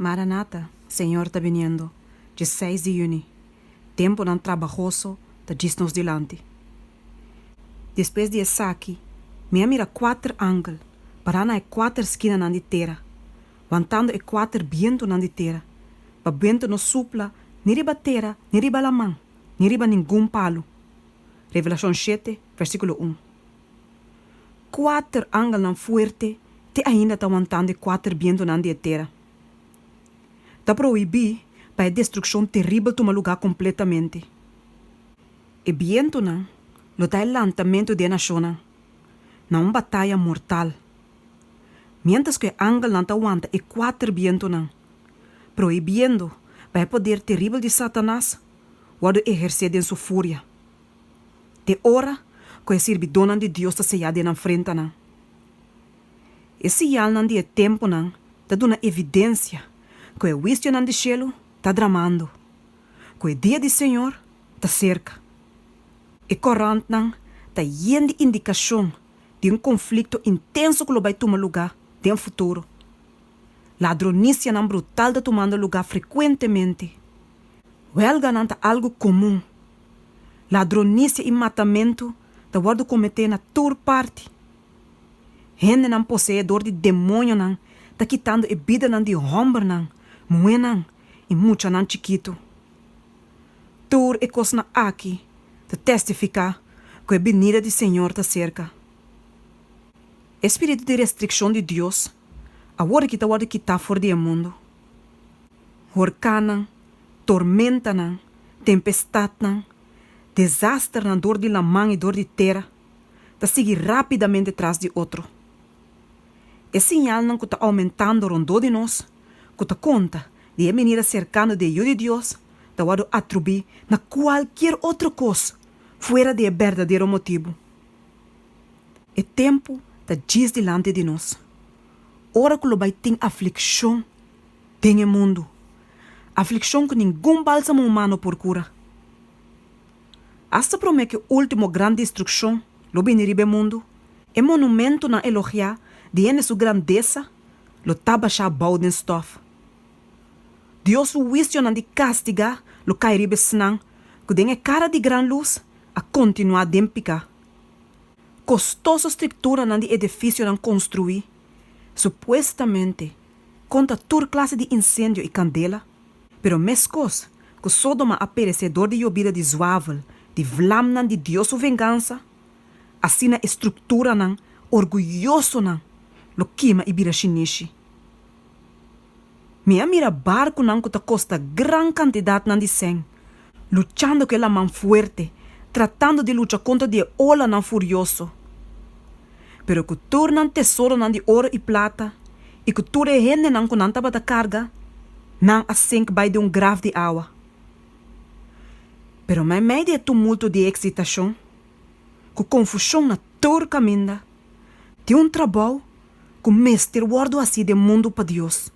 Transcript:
Maranata, Señor ta biniendo, 16 di yüni, Tempunan trabahoso ta djis nos dilanti. Despues di esaki, mi a mira kuater angel pará na e kuater skinanan di tera, wantando e kuater bientunan di tera, pa bientu no supla ni riba tera ni riba laman ni riba ningun palu. Revelashon shete, versíkulo un. Kuater angelnan fuerte te ainda ta wantando e kuater bientunan di e tera. Ta prohibí pa e destrukshon teribel tuma lugá kompletamente. E bientunan lo ta e lantamentu di e nashonnan na un bataya mortal. Miéntras ku e angelnan ta wanta e kuater bientunan, prohibiendo pa e poder teribel di Satanas wòrdu ehersé den su furia, te ora ku e sirbidónan di Dios ta seyá den nan frentanan. E siñalnan di e tempunan ta duna evidensia ku e huisionan di shelu ta dramando, ku e dia di Señor ta serka. E korantnan ta yen di indikashon di un konflikto intenso ku lo bai tuma lugá den futuro. Ladronisianan brutal ta tumando lugá frekuentemente. Wèlganan ta algu komun. Ladronisia i matamentu ta wòrdu kometé na tur parti. Hendenan poseé dor di demoñonan ta kitando e bidanan di hòmbernan, muhénan i muchanan chikitu. Tur e kosnan aki ta testifiká ku e binida di Señor ta serka. E spiritu di restrikshon di Dios awor aki ta wòrdu kitá for di e mundu. Horkannan, tormentanan, tempestatnan, desasternan dor di laman i dor di tera ta sigui rápidamente tras di otro. E siñalnan ku ta oumentando rondó di nos, ku ta konta di e binida serkano di e Yu di Dios, ta wòrdu atrubí na kualkier otro kos fuera di e berdadero motibu. E tempu ta djis dilanti di nos, ora ku lo bai tin aflikshon den e mundu, aflikshon ku ningun bálsamo humano por kura. Asta promé ku e último gran destrukshon lo bini riba e mundu, e monumentonan elogiá di hende su grandesa lo ta bashá abou den stòf. Dios su huisionan di kastigá lo kai riba esnan ku den e kara di gran lus a kontinuá den piká. Kostoso strukturanan di edifisionan konstruí, supuestamente kontra tur klase di insendio i kandela, pero meskos ku Sodoma a peresé dor di yobida di zwavel di vlamnan di Dios su vengansa, asina e strukturanan orguyosonan lo kima i bira shinishi. Mi a mira barkunan ku ta kosta gran kantidatnan di sèn, luchando ku e laman fuerte, tratando di lucha kontra di e olanan furioso. Pero ku tur nan tesoronan di oro i plata i ku tur e hendenan ku nan tabata karga, nan a sink bai den un graf di awa. Pero meimei di e tumulto di e eksitashon, ku konfushon na tur kaminda, tin un trabou ku mester wòrdu hasí den mundu pa Dios.